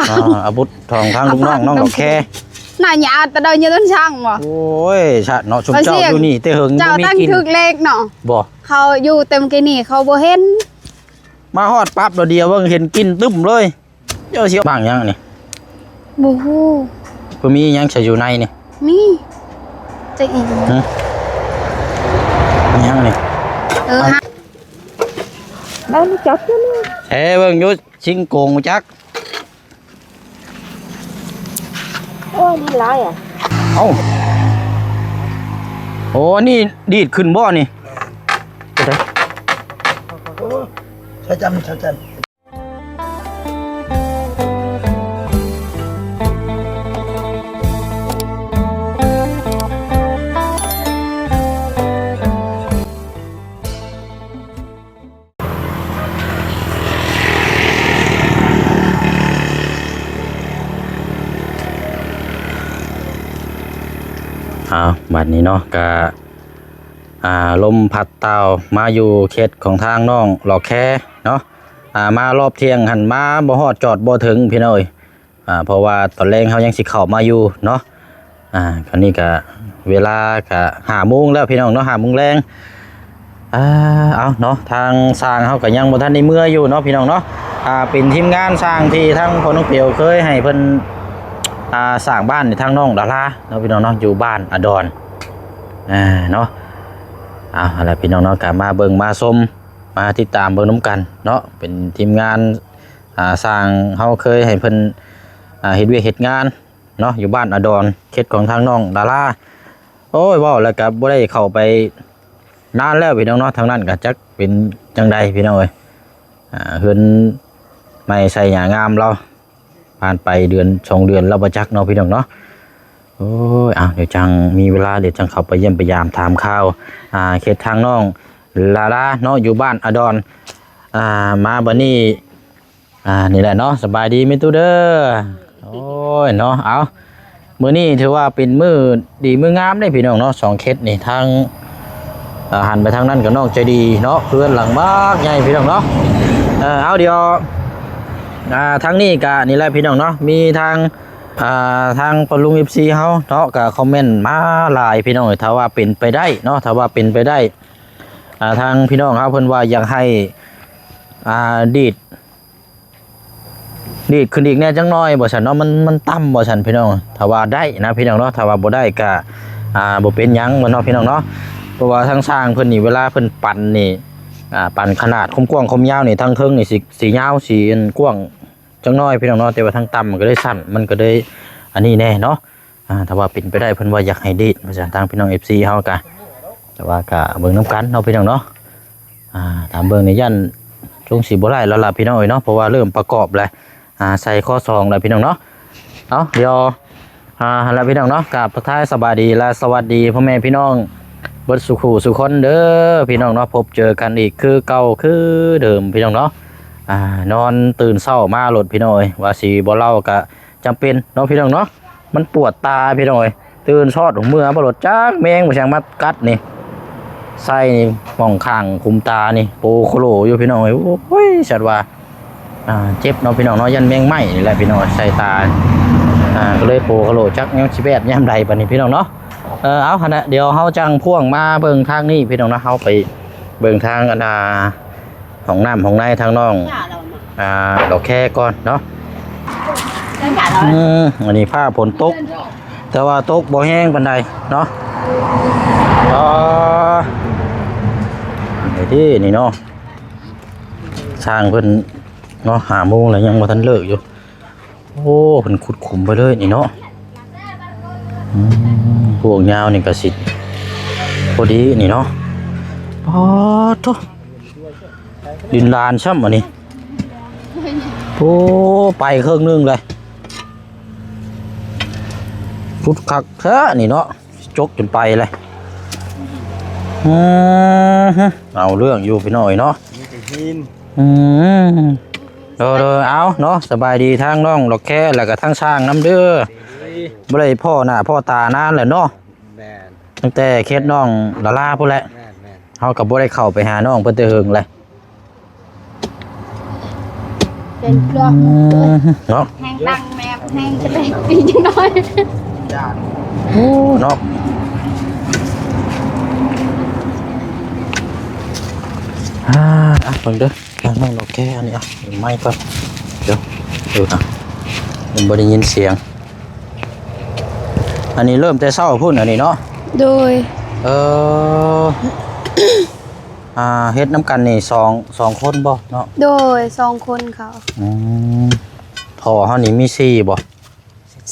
ອ່າ ອາວຸດຂອງທາງລູກນ້ອງນ້ອງດອກແຄ ໜ້າຍາດຕະເດີຍເງິນຊ່າງບໍ່? ໂອ້ຍ ຊະເນາະ ຊຸມເຈົ້າຢູ່ນີ້ແຕ່ເຫິງ ເຈົ້າຕັ້ງຖືກເລກເນາະ ບໍ່ ເຂົາຢູ່ແຕ່ມື້ກີ້ນີ້ເຂົາບໍ່ເຫັນ ມາຮອດປັບດຽວເບິ່ງເຫັນກິ່ນຕຶ້ມເລີຍ. ເຈົ້າຊິໝາກຫຍັງນີ້? ບໍ່ຮູ້. ຄືມີຫຍັງໃສ່ຢູ່ໃນນີ້? ມີ. ຈັກອີ່ຫຍັງ? ຫຶ? ມີຫຍັງນີ້? ເອີ ຮະ ແລ້ວມີຈັກຢູ່ນີ້. ເອີ ເບິ່ງຢູ່ ຊິງໂກງຈັກ. ໂອ້ຍ ນີ້ຫຼາຍອ່ະ. ເອົ້າ. ໂອ້ ນີ້ດີດຂຶ້ນບໍ່ນີ້? ໃສ່ຈຳ ໃສ່ຈຳ. ເອົາ ບັດນີ້ເນາະ ກະ ອ່າ ລົມພັດຕ່າວມາຢູ່ເຂດຂອງທາງນ້ອງຫຼອກແຄເນາະ. ອ່າ ມາລອບທ່ຽງຫັ້ນ ມາບໍ່ຮອດຈອດບໍ່ເຖິງພີ່ນ້ອງເອີຍ. ອ່າ ເພາະວ່າຕອນແລງເຮົາຍັງຊິເຂົ້າມາຢູ່ເນາະ. ອ່າ ຕອນນີ້ກະເວລາກະຫ້າໂມງແລ້ວພີ່ນ້ອງເນາະ ຫ້າໂມງແລງ. ອ່າ ເອົາເນາະ ທາງຊ່າງເຮົາກະຍັງບໍ່ທັນໄດ້ເມືອຢູ່ເນາະພີ່ນ້ອງເນາະ. ອ່າ ເປັນທີມງານຊ່າງທີ່ທາງພໍ່ນ້ອງເປວເຄີຍໃຫ້ເພິ່ນ ອ່າ ສ້າງບ້ານໃຫ້ທາງນ້ອງດາລາເນາະພີ່ນ້ອງເນາະ ຢູ່ບ້ານອາດອນ ອ່າ ເນາະ. ເອົາ ຫັ້ນລະພີ່ນ້ອງເນາະ ກະມາເບິ່ງມາຊົມ ມາຕິດຕາມເບິ່ງນຳກັນເນາະ. ເປັນທີມງານ ອ່າ ຊ່າງເຮົາເຄີຍໃຫ້ເພິ່ນ ອ່າ ເຮັດວຽກເຮັດງານເນາະ ຢູ່ບ້ານອາດອນ ເຂດຂອງທາງນ້ອງດາລາ. ໂອ້ຍ ເວົ້າແລ້ວກະບໍ່ໄດ້ເຂົ້າໄປນານແລ້ວພີ່ນ້ອງເນາະ ທາງນັ້ນກະຈັກເປັນຈັ່ງໃດພີ່ນ້ອງເອີຍ. ອ່າ ເຮືອນໃໝ່ໃສ່ຫຍ້າງາມລາວ ຜ່ານໄປເດືອນສອງເດືອນແລ້ວບໍ່ຈັກເນາະພີ່ນ້ອງເນາະ. ໂອ້ຍ ເອົາ ດຽວຈັ່ງມີເວລາ ດຽວຈັ່ງເຂົ້າໄປຢ້ຽມໄປຢາມຖາມຂ່າວ ອ່າ ເຂດທາງນ້ອງດາລາເນາະ ຢູ່ບ້ານອາດອນ. ອ່າ ມາບັດນີ້ ອ່າ ນີ້ແຫຼະເນາະ ສະບາຍດີແມ່ຕູ້ເດີ. ໂອ້ຍເນາະ ເອົາ ມື້ນີ້ຖືວ່າເປັນມື້ດີມື້ງາມເດ້ພີ່ນ້ອງເນາະ ສອງເຂດນີ້ ທາງ ອ່າ ຫັນໄປທາງນັ້ນກໍນ້ອງໃຈດີເນາະ ເຮືອນຫຼັງບັກໃຫຍ່ພີ່ນ້ອງເນາະ. ເອີ ເອົາ ດຽວ ອ່າ ທາງນີ້ກະນີ້ແຫຼະພີ່ນ້ອງເນາະ ມີທາງ ອ່າ ທາງພໍ່ລຸງ ເອັຟຊີ ເຮົາເນາະ ກະຄອມເມັນມາຫຼາຍພີ່ນ້ອງເອີຍ. ຖ້າວ່າເປັນໄປໄດ້ເນາະ ຖ້າວ່າເປັນໄປໄດ້ ອ່າ ທາງພີ່ນ້ອງເຮົາເພິ່ນວ່າຢາກໃຫ້ ອ່າ ດີດ ດີດຂຶ້ນອີກແດ່ຈັກໜ້ອຍວ່າຊັ້ນເນາະ ມັນ ມັນຕ່ຳວ່າຊັ້ນພີ່ນ້ອງ. ຖ້າວ່າໄດ້ນະພີ່ນ້ອງເນາະ ຖ້າວ່າບໍ່ໄດ້ກະ ອ່າ ບໍ່ເປັນຫຍັງວ່າເນາະພີ່ນ້ອງເນາະ. ເພາະວ່າທາງຊ່າງເພິ່ນນີ້ ເວລາເພິ່ນປັ່ນນີ້ ອ່າ ປັ່ນຂະໜາດຄວາມກວ້າງຄວາມຍາວນີ້ ທາງເທິງນີ້ຊິ ຊິຍາວ ຊິອັນກວ້າງຈັກໜ້ອຍພີ່ນ້ອງເນາະ ແຕ່ວ່າທາງຕ່ຳມັນກໍເລີຍສັ້ນ ມັນກໍເລີຍອັນນີ້ແດ່ເນາະ. ອ່າ ຖ້າວ່າເປັນໄປໄດ້ ເພິ່ນວ່າຢາກໃຫ້ດີດວ່າຊັ້ນ ທາງພີ່ນ້ອງ ເອັຟຊີ ເຮົາກະ ແຕ່ວ່າກະເບິ່ງນຳກັນເນາະພີ່ນ້ອງເນາະ. ອ່າ ຕາມເບິ່ງນີ້ຢ້ານຊົງຊິບໍ່ໄດ້ແລ້ວລະພີ່ນ້ອງເອີຍເນາະ ເພາະວ່າເລີ່ມປະກອບແລ້ວ ອ່າ ໃສ່ຂໍ້ສອງແລ້ວພີ່ນ້ອງເນາະ. ເອົາ ດຽວ ອ່າ ຫັ້ນລະພີ່ນ້ອງເນາະ ກາບທັກທາຍສະບາຍດີ ແລະ ສະຫວັດດີພໍ່ແມ່ພີ່ນ້ອງເບິດສູ່ຄູ່ສູ່ຄົນເດີພີ່ນ້ອງເນາະ. ພົບເຈີກັນອີກຄືເກົ່າຄືເດີມພີ່ນ້ອງເນາະ. ອ່າ ນອນຕື່ນເຊົ້າມາໂລດພີ່ນ້ອງເອີຍ ວ່າຊິບໍ່ເລົ່າກະ ຈຳເປັນເນາະພີ່ນ້ອງເນາະ ມັນປວດຕາພີ່ນ້ອງເອີຍ. ຕື່ນຊອດຫົວເມືອບໍ່ໂລດ ຈັກແມງບໍ່ຊ່າງມາກັດນີ້ ໃສ່ໝ່ອງຂ້າງຄຸມຕານີ້ ໂປໂຄໂລຢູ່ພີ່ນ້ອງເອີຍ. ໂອ້ຍ ສັດວ່າ ອ່າ ເຈັບເນາະພີ່ນ້ອງເນາະ ຢ້ານແມງໄມ້ນີ້ແຫຼະພີ່ນ້ອງ ໃສ່ຕາ ອ່າ ກໍເລີຍໂປໂຄໂລ ຈັກຍັງຊິແບບຍາມໃດບັດນີ້ພີ່ນ້ອງເນາະ. ເອີ ເອົາ ຫັ້ນນະ ດຽວເຮົາຈັ່ງພ່ວງມາເບິ່ງທາງນີ້ພີ່ນ້ອງເນາະ ເຮົາໄປເບິ່ງທາງອັນນ່າ ຫ້ອງນ້ຳຫ້ອງໃນທາງນ້ອງ ອ່າ ດອກແຄກ່ອນເນາະ. ອືມ ອັນນີ້ຟ້າຝົນຕົກ ແຕ່ວ່າຕົກບໍ່ແຮງປານໃດເນາະ. ອໍ ນີ້ເດ້ນີ້ເນາະ ຊ່າງເພິ່ນເນາະ ຫ້າໂມງແລ້ວຍັງບໍ່ທັນເລີກຢູ່. ໂອ້ ເພິ່ນຂຸດຂຸມໄປເລີຍນີ້ເນາະ. ອືມ ພວກຍາວນີ້ກໍຊິພໍດີນີ້ເນາະ. ປາດໂທ້ ດິນລານຊ້ຳອັນນີ້. ໂອ້ ໄປເຄິ່ງໜຶ່ງເລີຍ. ຂຸດຄັກແທ້ນີ້ເນາະ ຈົກຈົນໄປເລີຍ. ອືມ ເອົາເລື່ອງຢູ່ພີ່ນ້ອງເອີຍເນາະ. ມີແຕ່ຫີນ. ອືມ ໂດຍໆ ເອົາເນາະ ສະບາຍດີທາງນ້ອງດອກແຄ ແລ້ວກໍທາງຊ່າງນຳເດີ. ບໍ່ໄດ້ພໍ້ໜ້າພໍ້ຕານານແລ້ວເນາະ. ແມ່ນ. ຕັ້ງແຕ່ເຂດນ້ອງດາລາພຸ້ນແຫຼະ. ແມ່ນໆ. ເຮົາກໍບໍ່ໄດ້ເຂົ້າໄປຫານ້ອງເພິ່ນແຕ່ເຫິງແຫຼະ. ເປັນເຄື່ອງ ເນາະ ແຮງດັງແມບແຮງກະແຕກຕີຈັກໜ້ອຍ ໂອ້ ເນາະ ອ່າ ອ່ະ ເບິ່ງເດີ ທາງນ້ອງດອກແຄ ອັນນີ້ ອ່ະ ໄມກ່ອນ ດຽວ ເອີ ອ່ະ ຍັງບໍ່ໄດ້ຍິນສຽງ ອັນນີ້ເລີ່ມແຕ່ເຊົ້າພຸ້ນ ອັນນີ້ເນາະ ໂດຍ ເອີ ອ່າ ເຮັດນຳກັນນີ້ສອງ ສອງຄົນບໍ່ເນາະ? ໂດຍ ສອງຄົນເຂົາ ອືມ ພໍ່ເຮົານີ້ມີສີ່ບໍ່?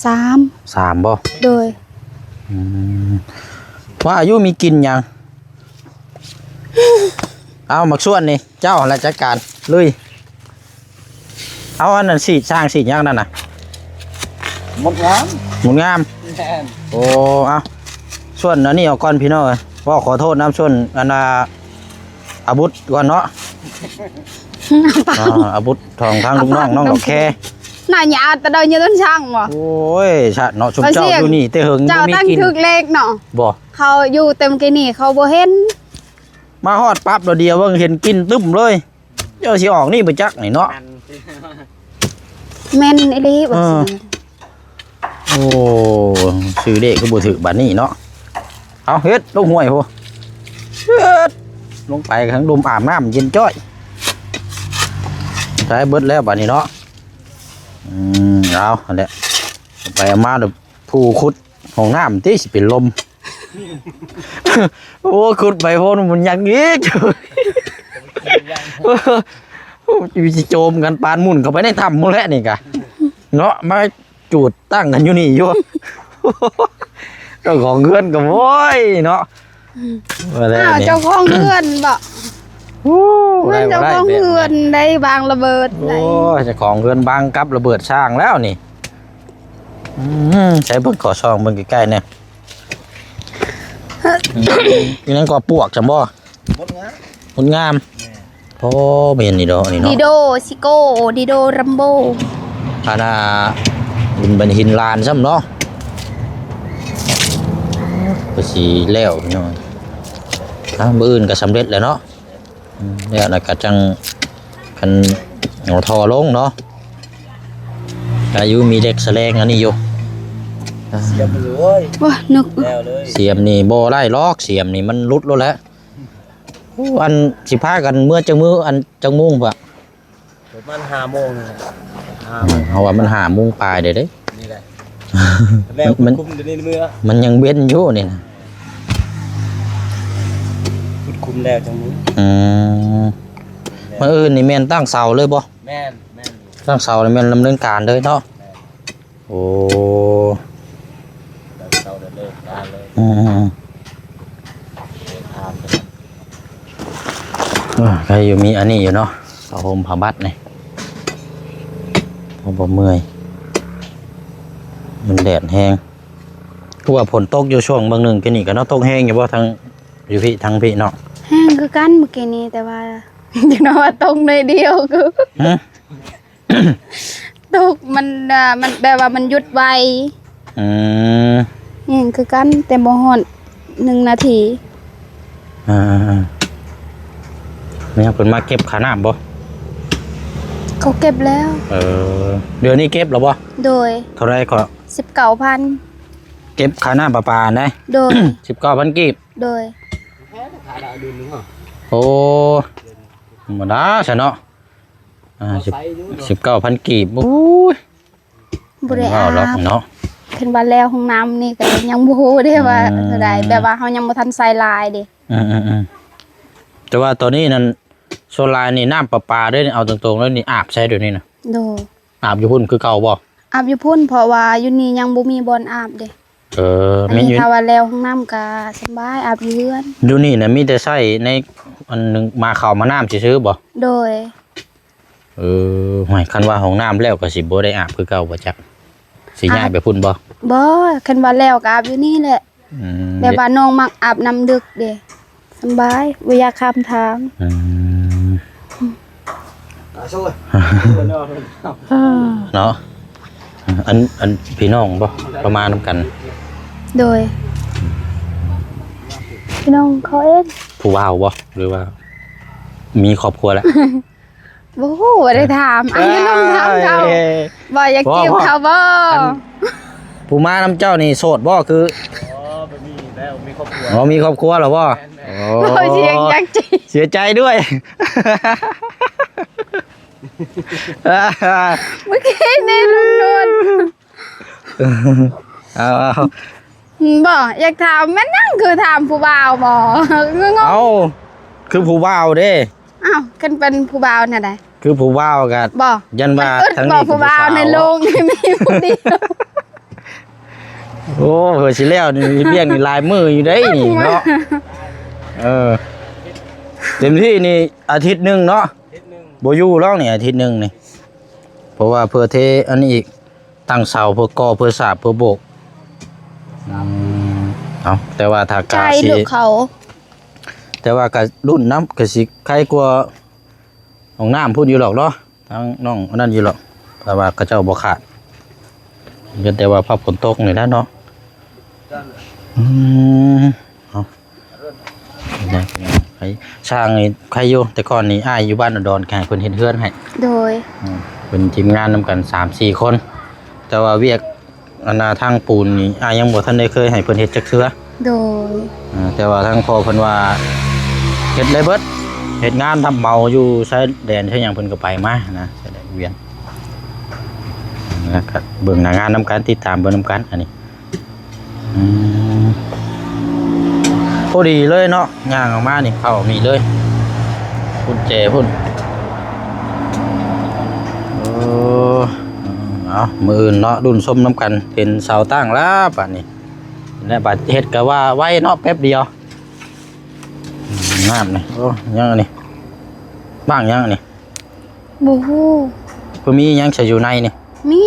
ສາມ ສາມບໍ່? ໂດຍ ອືມ ວ່າອາຍຸມີກິນຫຍັງ? ເອົາ ໝາກສ່ວນນີ້ ເຈົ້າຫັ້ນລະຈັດການ ລຸຍ ເອົາອັນນັ້ນສີດ ຊ່າງສີດຫຍັງນັ້ນນະ? ມົດງາມ ມົດງາມ ແມ່ນ ໂອ້ ເອົາ ສ່ວນອັນນີ້ອອກກ່ອນພີ່ນ້ອງເອີຍ ເວົ້າຂໍໂທດນຳ ສ່ວນອັນນ່າ ອາວຸດກ່ອນເນາະ ອາ ອາວຸດຂອງທາງລູກນ້ອງ ນ້ອງດອກແຄ ໜ້າຍາດຕະດອຍຍືນຊ່າງບໍ່? ໂອ້ຍ ຊະເນາະ ຊຸມເຈົ້າຢູ່ນີ້ແຕ່ເຫິງ ເຈົ້າຕັ້ງຖືກເລກເນາະ ບໍ່ ເຂົາຢູ່ແຕ່ມື້ກີ້ນີ້ເຂົາບໍ່ເຫັນ ມາຮອດປັບດຽວເບິ່ງເຫັນກິ່ນຕຶ້ມເລີຍ ເຈົ້າຊິອອກນີ້ບໍ່ຈັກນີ້ເນາະ ແມ່ນອີ່ຫຼີ ເອີ ບໍ່ ໂອ້ ຊື່ເດ້ຄືບໍ່ຖືກບາດນີ້ເນາະ ເອົາ ເຮັດລົງຫ້ວຍພຸ້ນ ເຮັດລົງໄປທາງລຸ່ມອາບນ້ຳເຢັນຈ້ອຍ ໃຊ້ເບິດແລ້ວບາດນີ້ເນາະ ອືມ ເອົາ ຫັ້ນແຫຼະ ເອົາໄປເອົາມາ ຜູ້ຂຸດຫ້ອງນ້ຳຕິ ຊິເປັນລົມ ໂອ້ ຂຸດໄປພຸ້ນມັນຍັງອີກ ໂອ້ ຊິໂຈມກັນປານໝຸ່ນເຂົ້າໄປໃນຖ້ຳພຸ້ນແຫຼະນີ້ກະ ເນາະ ມາຈູດຕັ້ງກັນຢູ່ນີ້ຢູ່ ເຈົ້າຂອງເຮືອນກໍໂວ້ຍເນາະ ອືມ ວ່າແລ້ວ ອ້າວ ນີ້ ເຈົ້າຂອງເຮືອນບໍ? ໂອ້ ມັນເຈົ້າຂອງເຮືອນໄດ້ວາງລະເບີດໄດ້ ໂອ້ຍ ເຈົ້າຂອງເຮືອນວາງກັບລະເບີດສ້າງແລ້ວນີ້ ອືມ ໃສ່ເບິ່ງ ຂໍສ່ອງເບິ່ງໃກ້ໆແດ່ ອີ່ຫຍັງກໍປວກຊັ້ນບໍ່? ມົດງາມ ມົດງາມ ແມ່ນ ໂອ້ ແມ່ນນີ້ດອກ ອັນນີ້ເນາະ ດີໂດ ຊິໂກ້ ດີໂດ ຣຳໂບ ອັນນ່າ ເປັນຫີນລານຊ້ຳເນາະ ກໍຊິແລ້ວພີ່ນ້ອງ ອ່າ ມື້ອື່ນກໍສຳເລັດແລ້ວເນາະ ອືມ ແລ້ວລະກະຈັ່ງ ຄັນເອົາທໍ່ລົງເນາະ ອາຍຸມີເຫຼັກສະແລງອັນນີ້ຢູ່ ສຽມເລີຍ ໂອ້ຍ ນຶກ ແລ້ວເລີຍ ສຽມນີ້ບໍ່ໄດ້ຫຼອກ ສຽມນີ້ມັນຫຼຸດໂລດແຫຼະ ໂອ້ ອັນ ຊິພາກັນເມືອຈັກມື້ ອັນ ຈັກໂມງປະ? ປະມານຫ້າໂມງນີ້ແຫຼະ ຫ້າໂມງ ເຮົາວ່າມັນຫ້າໂມງປາຍເດ້ ນີ້ແຫຼະ ແລ້ວ ມັນ ຂຸດຄຸມຕົວນີ້ເມືອ ມັນຍັງເວັນຢູ່ນີ້ນະ ຂຸດຄຸມແລ້ວຈັ່ງມື້ ອືມ ມື້ອື່ນນີ້ແມ່ນຕັ້ງເສົາເລີຍບໍ່? ແມ່ນ ແມ່ນ ຕັ້ງເສົານີ້ແມ່ນດຳເນີນການເລີຍເນາະ ແມ່ນ ໂອ້ ຕັ້ງເສົາເລີຍ ເລີກການເລີຍ ອືມ ເລີກທານ ເອີ ໃຄຢູ່ມີອັນນີ້ຢູ່ເນາະ ຜ້າຫົ່ມຜ້າບັດນີ້ ພໍບໍ່ເມື່ອຍ ມັນແດດແຮງ ຄືວ່າຝົນຕົກຢູ່ຊ່ວງເບິ່ງໜຶ່ງກີ້ນີ້ກໍເນາະ ຕົກແຮງຢູ່ບໍ່ ທາງຢູ່ພີ້ ທາງພີ້ເນາະ? ແຮງຄືກັນມື້ກີ້ນີ້ ແຕ່ວ່າ ຈັກໜ້ອຍວ່າຕົກໜ້ອຍດຽວຄື ຮະ? ຕົກ ມັນ ອ່າ ມັນແບບວ່າມັນຢຸດໄວ ອືມ ແຮງຄືກັນ ແຕ່ບໍ່ຮອດໜຶ່ງນາທີ ອ່າໆ ແມ່ນຫຍັງເພິ່ນມາເກັບຄ່ານ້ຳບໍ່? ເຂົາເກັບແລ້ວ ເອີ ເດືອນນີ້ເກັບແລ້ວບໍ່? ໂດຍ ເທົ່າໃດກໍ? ສິບເກົ້າພັນ ເກັບຄ່ານ້ຳປະປານະ? ໂດຍ ສິບເກົ້າພັນກີບ ໂດຍ ໂອ້ ທຳມະດາຊະເນາະ ອ່າ ສິບ ສິບເກົ້າພັນກີບ ໂອ້ຍ ບໍ່ໄດ້ອາບເນາະ ຄັນວ່າແລ້ວຫ້ອງນ້ຳນີ້ກໍຍັງບໍ່ຮູ້ເດ້ວ່າ ອືມ ເທົ່າໃດ ແບບວ່າເຮົາຍັງບໍ່ທັນໃສ່ຫຼາຍເດ້ ອືມໆ ແຕ່ວ່າຕອນນີ້ນັ້ນ ສ່ວນຫຼາຍນີ້ນ້ຳປະປາເດ້ ເອົາຕົງໆເລີຍນີ້ ອາບໃສດຽວນີ້ນະ? ໂດຍ ອາບຢູ່ພຸ້ນຄືເກົ່າບໍ່? ອາບຢູ່ພຸ້ນ ເພາະວ່າຢູ່ນີ້ຍັງບໍ່ມີບ່ອນອາບເດ້ ເອີ ອັນນີ້ ມີຢູ່ ຖ້າວ່າແລ້ວຫ້ອງນ້ຳກໍສະບາຍ ອາບຢູ່ເຮືອນ ຢູ່ນີ້ນະ ມີແຕ່ໃຊ້ໃນອັນໜຶ່ງ ໝາເຂົ້າໝານ້ຳຊື່ໆບໍ່? ໂດຍ ເອີ ຫ້ວຍ ຄັນວ່າຫ້ອງນ້ຳແລ້ວກໍຊິບໍ່ໄດ້ອາບຄືເກົ່າບໍ່ຈັກ ຊິຍ້າຍໄປພຸ້ນບໍ່? ບໍ່ ຄັນວ່າແລ້ວກໍອາບຢູ່ນີ້ແຫຼະ ອືມ ແບບວ່ານ້ອງມັກອາບນ້ຳດຶກເດ້ ສະບາຍ ບໍ່ຢາກຂ້າມທາງ ອືມ ເນາະ ອັນ ອັນ ພີ່ນ້ອງບໍ່ ເຂົາມານຳກັນ? ໂດຍ ພີ່ນ້ອງເຂົາເອງ ຜູ້ບ່າວບໍ່ ຫຼືວ່າມີຄອບຄົວແລ້ວ? ບໍ່ຮູ້ ບໍ່ໄດ້ຖາມ. ອັນນີ້ລອງຖາມເຂົາ ເອີຍ ບໍ່ຢາກຈີບເຂົາບໍ່? ອັນ ຜູ້ມານຳເຈົ້ານີ້ໂສດບໍ່? ຄື ອໍ ບໍ່ມີແລ້ວ ມີຄອບຄົວ. ອໍ ມີຄອບຄົວແລ້ວບໍ່? ແມ່ນໆ. ອໍ ບໍ່ ຊິຢາກຈີບ ເສຍໃຈດ້ວຍ. ເມື່ອກີ້ນີ້ລຸງນົນ ເອົາໆ ບໍ່ ຢາກຖາມແມ່ນຫຍັງ ຄືຖາມຜູ້ບ່າວບໍ່? ງງ. ເອົ້າ ຄືຜູ້ບ່າວເດ້. ອ້າວ ຄັນເປັນຜູ້ບ່າວແນວໃດ? ຄືຜູ້ບ່າວກໍ ບໍ່ ຢ້ານວ່າ ມັນອຶດ ທາງນີ້ ບໍ່ ຜູ້ບ່າວໃນໂລກນີ້ມີຜູ້ດຽວ. ໂອ້ ເພື່ອຊິແລ້ວນີ້ ວຽກນີ້ຫຼາຍມື້ຢູ່ເດ້ນີ້ເນາະ. ເອີ ເຕັມທີ່ນີ້ອາທິດໜຶ່ງເນາະ ອາທິດໜຶ່ງ ບໍ່ຢູ່ດອກນີ້ ອາທິດໜຶ່ງນີ້ ເພາະວ່າເພື່ອເທອັນນີ້ອີກ ຕັ້ງເສົາ ເພື່ອກໍ່ ເພື່ອສາບ ເພື່ອໂບກ. ອືມ ເອົາ ແຕ່ວ່າຖ້າກະ ໃຈລູກເຂົາ ແຕ່ວ່າກະລຸ້ນນຳ ກະຊິໄຄກວ່າຫ້ອງນ້ຳພຸ້ນຢູ່ດອກເນາະ ທາງນ້ອງອັນນັ້ນຢູ່ດອກ ແຕ່ວ່າເຂົາເຈົ້າບໍ່ຂາດ ເຮັດແຕ່ວ່າພາບຝົນຕົກນີ້ແຫຼະເນາະ. ອືມ ເອົາ ໄປ ຊ່າງນີ້ໃຄຢູ່ ແຕ່ກ່ອນນີ້ອ້າຍຢູ່ບ້ານອຸດອນ ກໍໃຫ້ເພິ່ນເຮັດເຮືອນໃຫ້. ໂດຍ ອືມ ເປັນທີມງານນຳກັນສາມສີ່ຄົນ ແຕ່ວ່າວຽກອັນນ່າທາງປູນນີ້ ອ້າຍຍັງບໍ່ທັນໄດ້ເຄີຍໃຫ້ເພິ່ນເຮັດຈັກເທື່ອ. ໂດຍ ເອີ ແຕ່ວ່າທາງພໍ່ເພິ່ນວ່າເຮັດໄດ້ເບິດ ເຮັດງານຮັບເໝົາຢູ່ຊາຍແດນຊາຍຫຍັງ ເພິ່ນກໍໄປມານະ ຊາຍແດນວຽງ ແລ້ວກໍເບິ່ງໜ້າງານນຳກັນ ຕິດຕາມເບິ່ງນຳກັນ ອັນນີ້. ອືມ ພໍດີເລີຍເນາະ ຍ່າງອອກມານີ້ ເຂົ້ານີ້ເລີຍ ກຸນແຈພຸ້ນ. ໂອ້ ເອົາ ມື້ອື່ນເນາະ ລຸ້ນຊົມນຳກັນ ເຫັນເສົາຕັ້ງແລ້ວບາດນີ້ ແລະບາດເຮັດກໍວ່າໄວເນາະ ແປັບດຽວ. ອືມ ນ້ຳນີ້ ໂອ້ ຫຍັງອັນນີ້ ບ້າງຫຍັງອັນນີ້? ບໍ່ຮູ້ ບໍ່ມີຫຍັງໃສ່ຢູ່ໃນນີ້. ມີ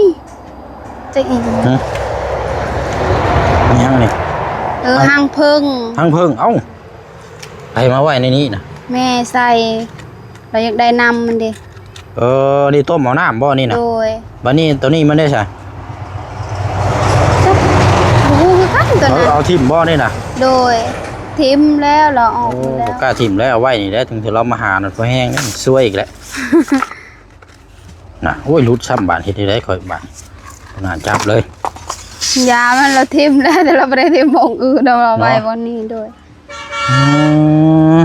ຈັກອີ່ຫຍັງ? ຫຶ ມີຫຍັງນີ້? ເອີ ຫາງເຜິ້ງ ຫາງເຜິ້ງ. ເອົ້າ ໃຜມາໄວ້ໃນນີ້ນະ? ແມ່ໃສ່ ລາວຢາກໄດ້ນ້ຳມັນເດ້. ເອີ ນີ້ຕົ້ມເອົານ້ຳບໍ່ນີ້ນະ? ໂດຍ ບາດນີ້ໂຕນີ້ມັນໄດ້ໃສ? ຈັກ ບໍ່ຮູ້ຄືກັນໂຕນັ້ນ. ເອົາ ເອົາຖິ້ມບໍ່ນີ້ນະ? ໂດຍ ຖິ້ມແລ້ວ ລາວອອກໝົດແລ້ວ. ໂອ້ ບໍ່ກ້າຖິ້ມແລ້ວ ເອົາໄວ້ນີ້ແຫຼະ ເຖິງເທື່ອລາວມາຫານັ້ນ ພໍແຮງ ຊ່ວຍອີກແຫຼະ. ນະ ໂອ້ຍ ຫຼຸດຊ້ຳບາດ ເຮັດຈັ່ງໃດຂ້ອຍບາດ ໜ້າຈັບເລີຍ. ຢາມັນລະຖິ້ມແລ້ວ ແຕ່ລະບໍ່ໄດ້ຖິ້ມບ່ອນອື່ນດອກ ເອົາໄວ້ບ່ອນນີ້ໂດຍ. ອືມ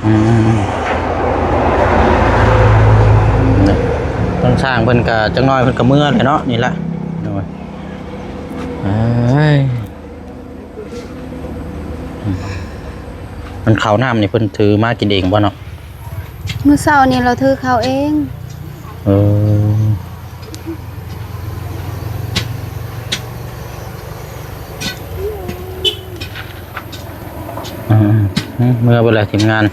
ອືມ ທາງຊ່າງເພິ່ນກະຈັກໜ້ອຍເພິ່ນກະເມືອແຫຼະເນາະ ນີ້ລະ ໂດຍ ເອີຍ. ອັນເຂົ້ານ້ຳນີ້ເພິ່ນຖືມາກິນເອງບໍ່ເນາະ? ມື້ເຊົ້ານີ້ລາວຖືເຂົ້າເອງ. ເອີ ອືມ ເມືອເບິດແລ້ວທີມງານ.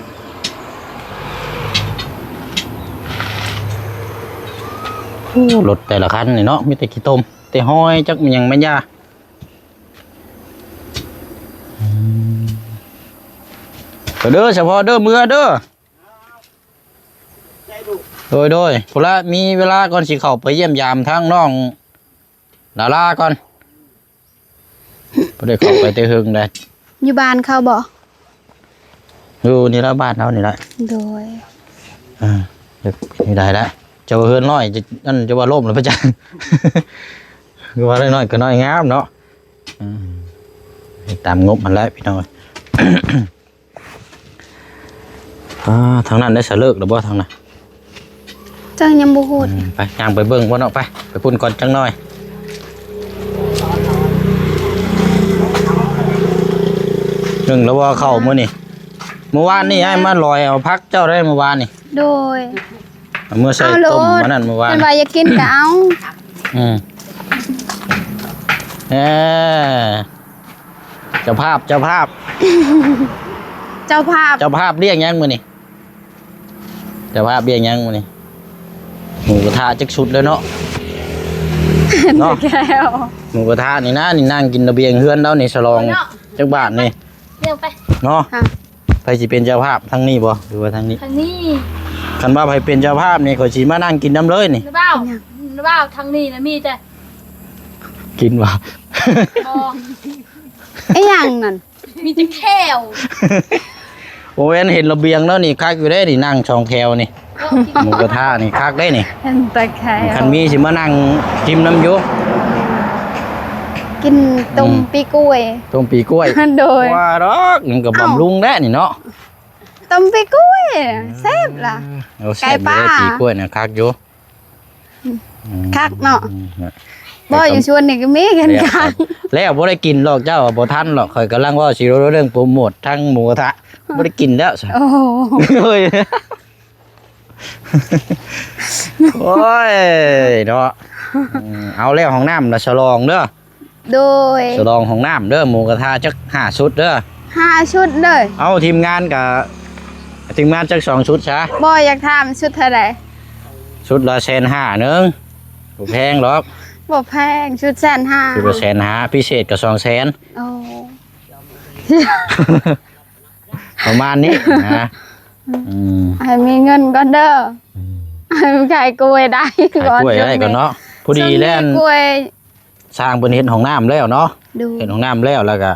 ໂອ້ ລົດແຕ່ລະຄັນນີ້ເນາະ ມີແຕ່ຂີ້ຕົມ ແຕ່ຮອຍ ຈັກແມ່ນຫຍັງແມ່ນຢາ. ອືມ ໄປເດີ ສະເພາະເດີ ເມືອເດີ. ໂດຍ ໂດຍ ພຸ້ນລະ ມີເວລາກ່ອນ ຊິເຂົ້າໄປຢ້ຽມຢາມທາງນ້ອງລາລາກ່ອນ. ບໍ່ໄດ້ເຂົ້າໄປແຕ່ເຫິງໃດ. ຢູ່ບ້ານເຂົາບໍ່? ຢູ່ນີ້ລະ ບ້ານເຮົານີ້ລະ. ໂດຍ ເອີ ເຮັດໄດ້ລະ. ເຈົ້າວ່າເຮືອນນ້ອຍ ອັນ ເຈົ້າວ່າລົ້ມລະປະຈັກ. ຄືວ່ານ້ອຍໆ ກໍນ້ອຍງາມເນາະ. ອືມ ເຮັດຕາມງົບຫັ້ນແຫຼະພີ່ນ້ອງ. ອ່າ ທາງນັ້ນໄດ້ສະເລີກແລ້ວບໍ່ທາງນັ້ນ? ຈັກຍັງບໍ່ຮູ້. ອືມ ໄປ ຍ່າງໄປເບິ່ງບໍ່ເນາະ ໄປ ໄປພຸ້ນກ່ອນຈັກໜ້ອຍ. ໜຶ້ງແລ້ວບໍ່ເຂົ້າມື້ນີ້? ມື້ວານນີ້ອ້າຍມາລອຍເອົາຜັກເຈົ້າໄດ້ມື້ວານນີ້. ໂດຍ ເອົາເມືອໃສ່ຕົ້ມອັນນັ້ນມື້ວານ. ເພິ່ນວ່າຢາກກິນກໍເອົາ. ອືມ ເອີ ເຈົ້າພາບ ເຈົ້າພາບ ເຈົ້າພາບ ເຈົ້າພາບລ້ຽງຫຍັງມື້ນີ້? ເຈົ້າພາບລ້ຽງຫຍັງມື້ນີ້? ໝູກະທະຈັກຊຸດແລ້ວເນາະ ເນາະ ແລ້ວ ໝູກະທະນີ້ນະ ນີ້ນັ່ງກິນລະບຽງເຮືອນລາວນີ້ ສະຫຼອງ ໂອ້ຍເນາະ ຈັກບາດນີ້ ລ້ຽງໄປເນາະ. ຮະ ໃຜຊິເປັນເຈົ້າພາບ ທາງນີ້ບໍ່ ຫຼືວ່າທາງນີ້? ທາງນີ້. ຄັນວ່າໃຜເປັນເຈົ້າພາບນີ້ ຂ້ອຍຊິມານັ່ງກິນນຳເລີຍນີ້. ນ້າບ່າວ ເປັນຫຍັງ? ນ້າບ່າວ ທາງນີ້ນະມີແຕ່ ກິນບໍ່? ບໍ່. ອີຫຍັງນັ້ນ? ມີແຕ່ແຂ້ວ. ໂອ້ຍ ເຫັນລະບຽງແລ້ວນີ້ ຄັກຢູ່ເດ້ນີ້ ນັ່ງສອງແຖວນີ້. ໝູກະທະນີ້ຄັກເດ້ນີ້ ເຫັນແຕ່ໄຄ ຄັນມີຊິມານັ່ງກິນນຳຢູ່ ກິນຕົ້ມ ອືມ ປີກລ້ວຍ ຕົ້ມປີກລ້ວຍ ໂດຍ ວ່າດອກ ມັນກໍບຳລຸງແຫຼະນີ້ເນາະ ຕົ້ມປີກລ້ວຍ ເອີ ແຊບລະ ເອີ ແຊບຢູ່ເດ້ ໄກ່ປ່າ ປີກລ້ວຍນະ ຄັກຢູ່ ອືມ ອືມ ຄັກເນາະ ອືມ ບໍ່ ຢູ່ສວນນີ້ກໍມີຄືກັນ ແລ້ວບໍ່ໄດ້ກິນດອກ ເຈົ້າບໍ່ທັນດອກ ຂ້ອຍກຳລັງເວົ້າຊິເລື່ອງໂປຣໂມດທັງໝູກະທະ ບໍ່ໄດ້ກິນແລ້ວຊະ ໂອ້ໂຫ ໂອ້ຍ ໂອ້ຍເນາະ ອືມ ເອົາແລ້ວ ຫ້ອງນ້ຳລະສະຫຼອງເດີ ໂດຍ ສະຫຼອງຫ້ອງນ້ຳເດີ ໝູກະທະຈັກຫ້າຊຸດເດີ ຫ້າຊຸດເດີ ເອົາ ທີມງານກະ ທີມງານຈັກສອງຊຸດຊະ ບໍ່ ຢາກຖາມຊຸດເທົ່າໃດ ຊຸດລະແສນຫ້າໜຶ່ງ ບໍ່ແພງດອກ ບໍ່ແພງ ຊຸດແສນຫ້າ ຊຸດລະແສນຫ້າ ພິເສດກໍສອງແສນ ໂອ້ ປະມານນີ້ນະ ອືມ ໃຫ້ມີເງິນກ່ອນເດີ ອືມ ໃຫ້ຂາຍກ້ວຍໄດ້ກ່ອນ ຂາຍກ້ວຍໄດ້ກ່ອນເນາະ ພໍດີແລ້ວ ຊ່າງເພິ່ນເຮັດຫ້ອງນ້ຳແລ້ວເນາະ ໂດຍ ເຮັດຫ້ອງນ້ຳແລ້ວ ແລ້ວກໍ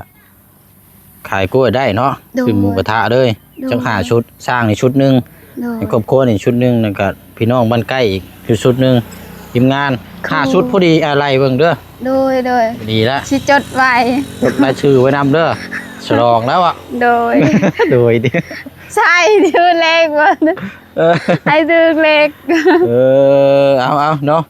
ຂາຍກ້ວຍໄດ້ເນາະ ໂດຍ ຊື້ໝູກະທະເລີຍ ໂດຍ ຈັກຫ້າຊຸດ ຊ່າງນີ້ຊຸດໜຶ່ງ ໂດຍ ໃຫ້ຄອບຄົວນີ້ຊຸດໜຶ່ງ ແລ້ວກໍພີ່ນ້ອງບ້ານໃກ້ອີກຊຸດໜຶ່ງ ທີມງານ ຄື ຫ້າຊຸດພໍດີ ອ່າ ໄລ່ເບິ່ງເດີ ໂດຍ ໂດຍ ດີລະ ຊິຈົດໄວ້ ຈົດລາຍຊື່ໄວ້ນຳເດີ ສະຫຼອງແລ້ວອະ ໂດຍ ໂດຍ ໃສ່ຖືເລກບໍ່ ເອີ ໃຫ້ຖືເລກ ເອີ ເອົາໆເນາະ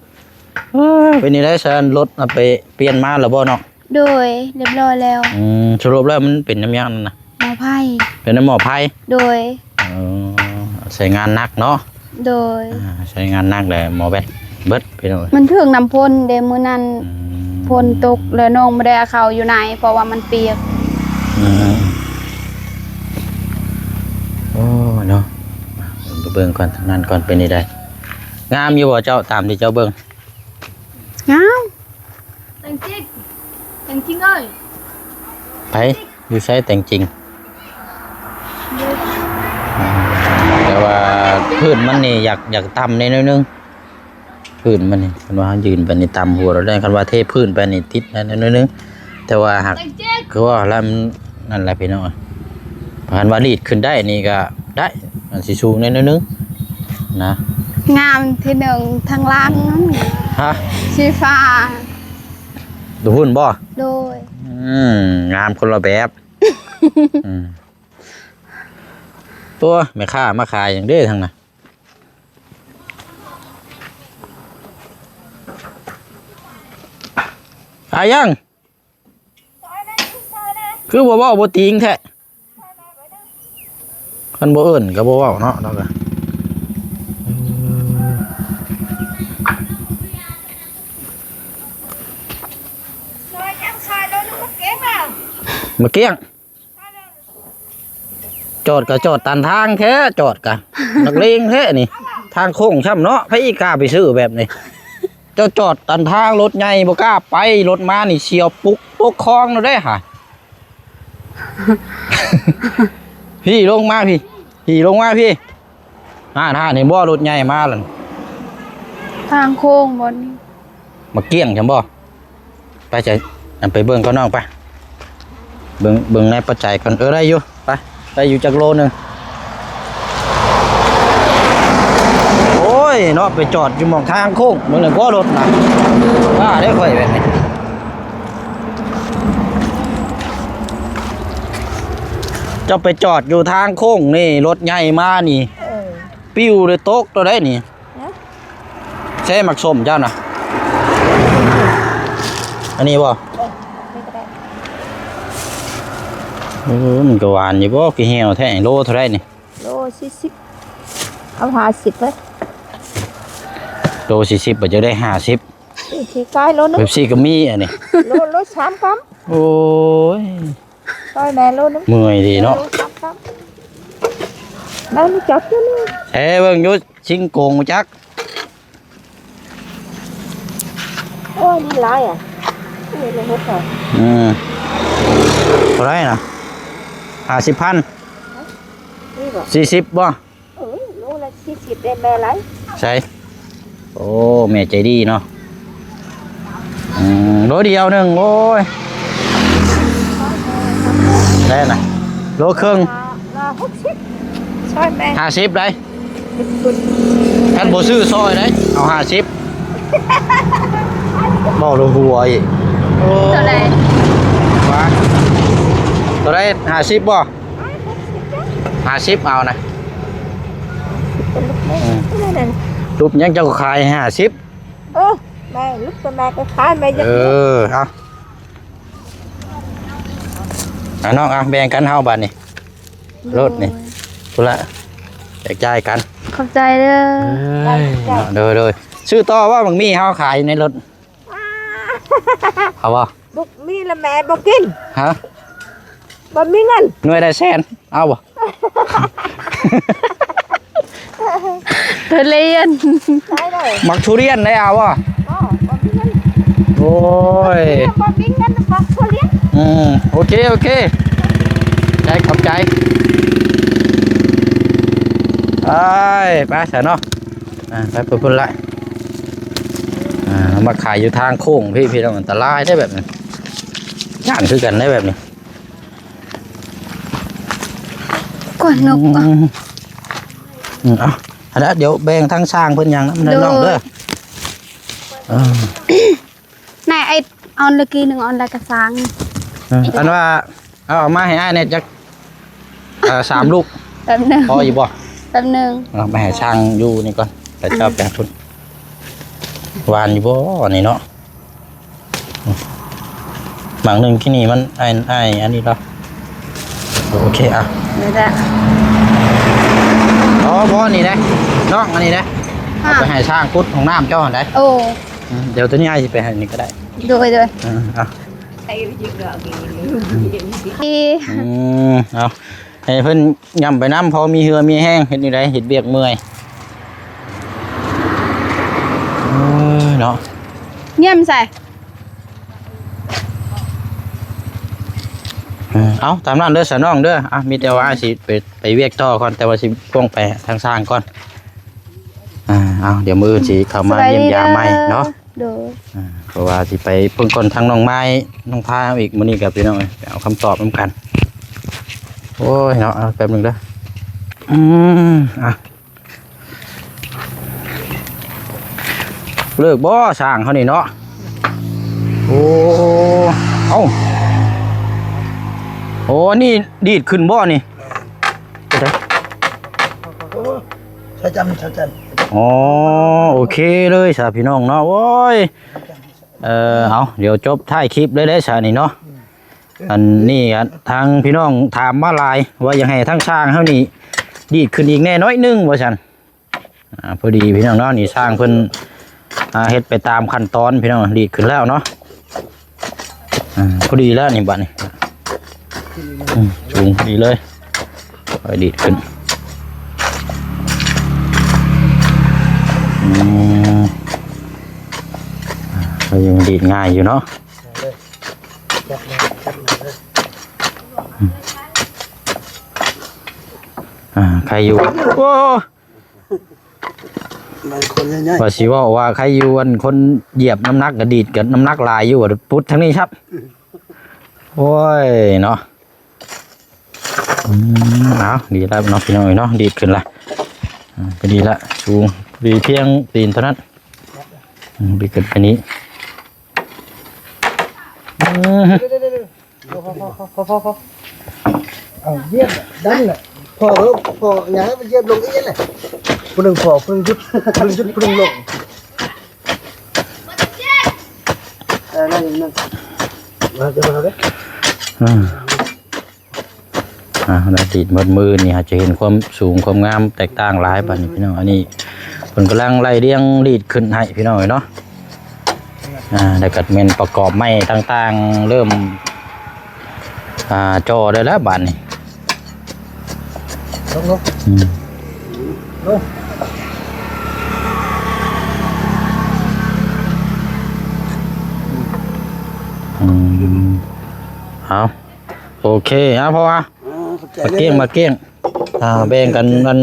ເອີ ເປັນຈັ່ງໃດຊັ້ນ ລົດເອົາໄປປ່ຽນມາແລ້ວບໍ່ເນາະ ໂດຍ ຮຽບຮ້ອຍແລ້ວ ອືມ ສະຫຼຸບແລ້ວມັນເປັນນຳຫຍັງນັ້ນນະ ໝໍ້ໄຟ ເປັນນຳໝໍ້ໄຟ ໂດຍ ເອີ ໃຊ້ງານໜັກເນາະ ໂດຍ ອ່າ ໃຊ້ງານໜັກແລ້ວໝໍ້ແບັດເບິດ ພີ່ນ້ອງເອີຍ ມັນຖືກນ້ຳຝົນເດ້ມື້ນັ້ນ ອືມ ຝົນຕົກແລ້ວນ້ອງບໍ່ໄດ້ເອົາເຂົ້າຢູ່ໃນ ເພາະວ່າມັນປຽກ ອືມ ໂອ້ ເນາະ ເບິ່ງກ່ອນ ທາງນັ້ນກ່ອນ ເປັນຈັ່ງໃດ ງາມຢູ່ບໍ່ເຈົ້າ ຕາມທີ່ເຈົ້າເບິ່ງ ງາມ ແຕງຈິງ ແຕງຈິງເອີຍ ໃຜ ຢູ່ໃສແຕງຈິງ ແຕ່ວ່າພື້ນມັນນີ້ຢາກ ຢາກຕ່ຳແດ່ໜ້ອຍໜຶ່ງ ພື້ນມັນນີ້ ຄັນວ່າເຮົາຢືນໄປນີ້ຕ່ຳຫົວລະໄດ້ ຄັນວ່າເທພື້ນໄປນີ້ຕິດໜ້ອຍໜຶ່ງ ແຕ່ວ່າຫາກ ຄືວ່າລະ ນັ້ນແຫຼະພີ່ນ້ອງ ຄັນວ່າດີດຂຶ້ນໄດ້ນີ້ກໍໄດ້ ມັນຊິສູງແດ່ໜ້ອຍໜຶ່ງນະ ງາມທີໜຶ່ງທາງຫຼັງ ຮະ ສີຟ້າ ໂຕພຸ້ນບໍ່ ໂດຍ ອືມ ງາມຄົນລະແບບ ອືມ ໂອ້ຍ ແມ່ຄ້າມາຂາຍຫຍັງເດ້ທາງນັ້ນ ຂາຍຫຍັງ ຄືບໍ່ເວົ້າບໍ່ຕີງແທ້ ຄັນບໍ່ເອີ້ນກໍບໍ່ເວົ້າເນາະ ເຮົາກໍ ມາກ້ຽງ. ຈອດກໍຈອດຕັນທາງແທ້ ຈອດກະ ນັກເລງແທ້ນີ້ ທາງໂຄ້ງຊ້ຳເນາະ ໃຜອີກກ້າໄປຊື້ແບບນີ້ ເຈົ້າຈອດຕັນທາງ ລົດໃຫຍ່ບໍ່ກ້າໄປ ລົດມານີ້ສຽວປຸກຕົກຄອງໂລດເດ້ຫາ ພີ່ລົງມາພີ່ ພີ່ລົງມາພີ່ ຫັ້ນໆ ເຫັນບໍ່ ລົດໃຫຍ່ມາແລ້ວ ທາງໂຄ້ງບ່ອນນີ້ ມາກ້ຽງຊັ້ນບໍ່? ໄປໃສ ໄປເບິ່ງກ່ອນນ້ອງ ໄປ ເບິ່ງ ເບິ່ງໃນປັດໄຈກ່ອນ ເອີ ໄດ້ຢູ່ ໄປ ໄດ້ຢູ່ຈັກໂລໜຶ່ງ ໂອ້ຍເນາະ ໄປຈອດຢູ່ໝ່ອງທາງໂຄ້ງ ເບິ່ງແລ້ວກໍລົດນະ ວ່າໄດ້ຂ້ອຍແບບນີ້ ເຈົ້າໄປຈອດຢູ່ທາງໂຄ້ງນີ້ ລົດໃຫຍ່ມານີ້ ເອີ ປິວເລີຍ ຕົກໂລດໄດ໋ນີ້. ໃສ່ໝາກສົ້ມເຈົ້ານະ ອັນນີ້ບໍ່? ເອີ ນີ້ກໍໄດ້ ເອີ ມັນກໍຫວານຢູ່ບໍ່? ຄືຫ່ຽວແທ້ ໂລເທົ່າໃດນີ້? ໂລສີ່ສິບ ເອົາຫ້າສິບເລີຍ ໂລສີ່ສິບ ບໍ່ຈະໄດ້ຫ້າສິບ ນີ້ ທີ່ຂາຍໂລໜຶ່ງ ເປັບຊີກໍມີອັນນີ້ ໂລ ໂລສາມກຳ ໂອ້ຍ ຊ່ອຍແມ່ໂລໜຶ່ງ ເມື່ອຍດີເນາະ ໂລສາມກຳ ແລ້ວນີ້ຈັບຢູ່ນີ້ ເອີ ເບິ່ງຢູ່ ຊິງໂກງຈັກ ໂອ້ຍ ນີ້ຫຼາຍອ່ະ ນີ້ເຮັດເທົ່າ ອືມ ເທົ່າໃດນະ? ຫ້າສິບພັນ ນີ້ບໍ່? ສີ່ສິບບໍ່? ເອີ ໂລລະສີ່ສິບເດ້ແມ່ຫຼາຍ ໃສ ໂອ້ ແມ່ໃຈດີເນາະ ອືມ ໂລດຽວໜຶ່ງ ໂອ້ຍ ໄດ້ນະ ໂລເຄິ່ງ ລະຫົກສິບ ຊ່ອຍແມ່ ຫ້າສິບໄດ໋ ຄັນບໍ່ຊື້ຊອຍໄດ ເອົາຫ້າສິບ ເວົ້າລະຫົວອີກ. ໂອ້ ເທົ່າໃດ? ວ່າ ເທົ່າໃດ? ຫ້າສິບບໍ່? ຫ້າສິບເອົານະ. ເອີ ລູກຫຍັງເຈົ້າກໍຂາຍຫ້າສິບ? ເອີ ແມ່ລູກ ແມ່ກໍຂາຍ ແມ່ຢາກ ເອີ ເອົາ ອ່ະ ນ້ອງ ອ່ະ ແບ່ງກັນເຮົາບາດນີ້ ໂລດນີ້ ໂດຍ ພຸ້ນລະ ແຈກຈ່າຍກັນ. ຂອບໃຈເດີ. ເອີຍ ເນາະ ໂດຍໆ ຊື້ຕໍ່ບໍ່? ບັກໝີ່ເຮົາຂາຍໃນລົດ ເອົາບໍ່? ບັກໝີ່ລະແມ່ບໍ່ກິນ. ຮະ? ບໍ່ມີເງິນ. ໜ່ວຍລະແສນ ເອົາບໍ່? ທຸລຽນ ໄດ້ເລີຍ. ໝາກທຸລຽນໄດ້ເອົາບໍ່? ບໍ່ ບໍ່ມີເງິນ. ໂອ້ຍ ບໍ່ມີເງິນໝາກທຸລຽນ. ອືມ ໂອເຄ ໂອເຄ ໃຈ ຂອບໃຈ. ໄປ ໄປຊະເນາະ. ອ່າ ໄປພຸ້ນລະ. ອ່າ ມາຂາຍຢູ່ທາງໂຄ້ງພີ້ ພີ່ນ້ອງ ອັນຕະລາຍເດ້ແບບນີ້ ຢ້ານຄືກັນເດ້ແບບນີ້. ກວນນົກ ອືມ ເອົາ ອັນນັ້ນດຽວແບ່ງທາງຊ່າງເພິ່ນຫຍັງນຳ ໂດຍ ນ້ອງເດີ. ເອີ ນາຍ ໄອ້ອອນລະກີໜຶ່ງອອນລະກະຊ່າງ. ເອີ ອັນວ່າ ເອົາ ເອົາມາໃຫ້ອ້າຍແດ່ຈັກ ເອີ ສາມລູກ ແປັບໜຶ່ງ ພໍຢູ່ບໍ່? ແປັບໜຶ່ງ ເອົາໄປໃຫ້ຊ່າງຢູ່ນີ້ກ່ອນ ແລ້ວເຈົ້າໄປຫາພຸ້ນ. ຫວານຢູ່ບໍ່ອັນນີ້ເນາະ? ໝາກໜຶ່ງທີ່ນີ້ມັນ ອ້າຍ ອ້າຍ ອັນນີ້ເນາະ. ໂອເຄ ອ່ະ ນີ້ແຫຼະ. ອໍ ບໍ່ ນີ້ເດ້ ນ້ອງ ອັນນີ້ເດ້ ເອົາໄປໃຫ້ຊ່າງຂຸດຫ້ອງນ້ຳເຈົ້າຫັ້ນໃດ. ໂອ້ ອືມ ດຽວໂຕນີ້ອ້າຍຊິໄປໃຫ້ນີ້ກໍໄດ້. ໂດຍ ໂດຍ ເອີ ເອົາ ອືມ ເອົາ ໃຫ້ເພິ່ນຫຍ້ຳໄປນຳ ພໍມີເຫື່ອມີແຮງ ເຮັດແນວໃດ ເຮັດວຽກເມື່ອຍ. ເອີ ເນາະ ຫຍ້ຳໃສ່. ເອີ ເອົາ ຕາມນັ້ນເດີສາວນ້ອງເດີ. ອ່ະ ມີແຕ່ວ່າຊິໄປ ໄປວຽກຕໍ່ກ່ອນ ແຕ່ວ່າຊິລົງໄປທາງຊ່າງກ່ອນ. ອ່າ ເອົາ ດຽວມື້ອື່ນຊິເຂົ້າມາຢ້ຽມຢາມໃໝ່ເນາະ. ໂດຍ ອ່າ ເພາະວ່າຊິໄປເບິ່ງກ່ອນທາງນ້ອງໄມ້ ນ້ອງພາອີກ ມື້ນີ້ກໍພີ່ນ້ອງເອີຍ ໄປເອົາຄຳຕອບນຳກັນ. ໂອ້ຍເນາະ ເອົາແປັບໜຶ່ງເດີ. ອືມ ອ່ະ ເລີກບໍ່ຊ່າງເຮົານີ້ເນາະ? ໂອ້ ເອົ້າ ໂອ້ ອັນນີ້ດີດຂຶ້ນບໍ່ນີ້? ເຮັດໃດ? ສາຈັນ ສາຈັນ. ອໍ ໂອເຄເລີຍຊະພີ່ນ້ອງເນາະ. ໂອ້ຍ ເອີ ເອົາ ດຽວຈົບທ້າຍຄລິບເລີຍເດ້ຊະນີ້ເນາະ. ອັນນີ້ ທາງພີ່ນ້ອງຖາມມາຫຼາຍວ່າຢາກໃຫ້ທາງຊ່າງເຮົານີ້ດີດຂຶ້ນອີກແດ່ໜ້ອຍໜຶ່ງວ່າຊັ້ນ. ອ່າ ພໍດີພີ່ນ້ອງເນາະ ນີ້ຊ່າງເພິ່ນ ອ່າ ເຮັດໄປຕາມຂັ້ນຕອນພີ່ນ້ອງ ດີດຂຶ້ນແລ້ວເນາະ. ອ່າ ພໍດີແລ້ວນີ້ ບາດນີ້ ອືມ ສູງພໍດີເລີຍ ຄ່ອຍດີດຂຶ້ນ. ອືມ ອ່າ ກໍຍັງດີດງ່າຍຢູ່ເນາະ. ອືມ ອ່າ ໃຄຢູ່. ໂອ້ ບາງຄົນໃຫຍ່ໆ ວ່າຊິເວົ້າວ່າໃຄຢູ່ ອັນຄົນຢຽບນ້ຳໜັກກະດີດ ກະນ້ຳໜັກຫຼາຍຢູ່ ປຸດທາງນີ້ຊັບ. ໂອ້ຍເນາະ. ອືມ ເອົາ ດີແລ້ວເນາະພີ່ນ້ອງເອີຍເນາະ ດີດຂຶ້ນລະ. ອ່າ ພໍດີລະ ສູງ ດີພຽງຕີນເທົ່ານັ້ນ. ອືມ ດີຂຶ້ນໄປນີ້. ອືມ ພໍ ພໍ ພໍ ພໍ ພໍ ພໍ ເອົາ ຢຽບດັນນະ ພໍ ພໍ ຢ່າໃຫ້ມັນຢຽບລົງອີກນະ. ຜູ້ໜຶ່ງພໍ ຜູ້ໜຶ່ງຢຸດ ຜູ້ໜຶ່ງຢຸດ ຜູ້ໜຶ່ງລົງ. ເອີ ນັ້ນ ນັ້ນ ມາເດີ ມາເດີ. ອືມ ອ່າ ລະດີດໝົດມື້ນີ້ ເຮົາຈະເຫັນຄວາມສູງຄວາມງາມແຕກຕ່າງຫຼາຍ. ບັດນີ້ພີ່ນ້ອງ ອັນນີ້ເພິ່ນກຳລັງໄລ່ລຽງດີດຂຶ້ນໃຫ້ພີ່ນ້ອງເອີຍເນາະ. ອ່າ ແລ້ວກໍແມ່ນປະກອບໄມ້ຕ່າງໆ ເລີ່ມ ອ່າ ຈໍ່ໄດ້ແລ້ວບາດນີ້. ລົງ ລົງ ອືມ ລົງ. ອືມ ເອົາ ໂອເຄ ເອົາ ເພາະວ່າ ອ່າ ຂອບໃຈ ມາກ້ຽງ ເດີ ມາກ້ຽງ ອ່າ ແບ່ງກັນ ອັນ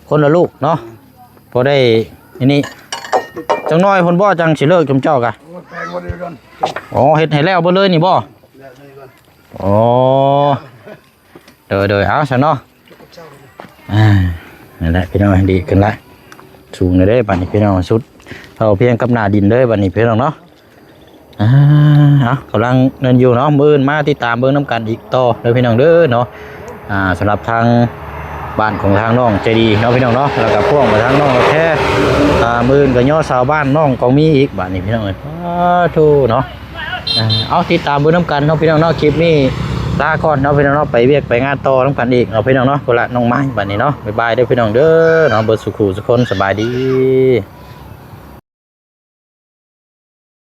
ຄົນລະລູກເນາະ ພໍໄດ້ອັນນີ້. ຈັກໜ້ອຍພຸ້ນບໍ່ ຈັ່ງຊິເລີກຊຸມເຈົ້າກະ? ໂອ້ຍ ແປງບໍ່ໄດ້ດົນ. ອໍ ເຮັດໃຫ້ແລ້ວເບິດເລີຍນີ້ບໍ່? ແລ້ວນີ້ກ່ອນ. ອໍ ໂດຍໆ ເອົາຊະເນາະ. ອ່າ ນັ້ນແຫຼະພີ່ນ້ອງ ດີຂຶ້ນລະ ສູງແລ້ວເດ້ບັດນີ້ພີ່ນ້ອງ ສຸດເທົ່າພຽງກັບໜ້າດິນເລີຍບັດນີ້ພີ່ນ້ອງເນາະ. ອ່າ ເອົາ ກຳລັງນັ້ນຢູ່ເນາະ ມື້ອື່ນມາຕິດຕາມເບິ່ງນຳກັນອີກຕໍ່ເດີພີ່ນ້ອງເດີເນາະ. ອ່າ ສຳລັບທາງບ້ານຂອງທາງນ້ອງໃຈດີເນາະພີ່ນ້ອງເນາະ ແລ້ວກໍພວກມາທາງນ້ອງແທ້ ອ່າ ມື້ອື່ນກໍຍໍຊາວບ້ານນ້ອງກອງມີອີກບັດນີ້ພີ່ນ້ອງເອີຍ ປາໂທເນາະ. ອ່າ ເອົາ ຕິດຕາມເບິ່ງນຳກັນເນາະພີ່ນ້ອງເນາະ ຄລິບນີ້ລາກ່ອນເນາະພີ່ນ້ອງເນາະ ໄປວຽກໄປງານຕໍ່ນຳກັນອີກເນາະພີ່ນ້ອງເນາະ. ຄົນລະນ້ອງໄມ້ບັດນີ້ເນາະ ບາຍບາຍເດີພີ່ນ້ອງເດີເນາະ ເບິດສູ່ຄູ່ສູ່ຄົນ ສະບາຍດີ.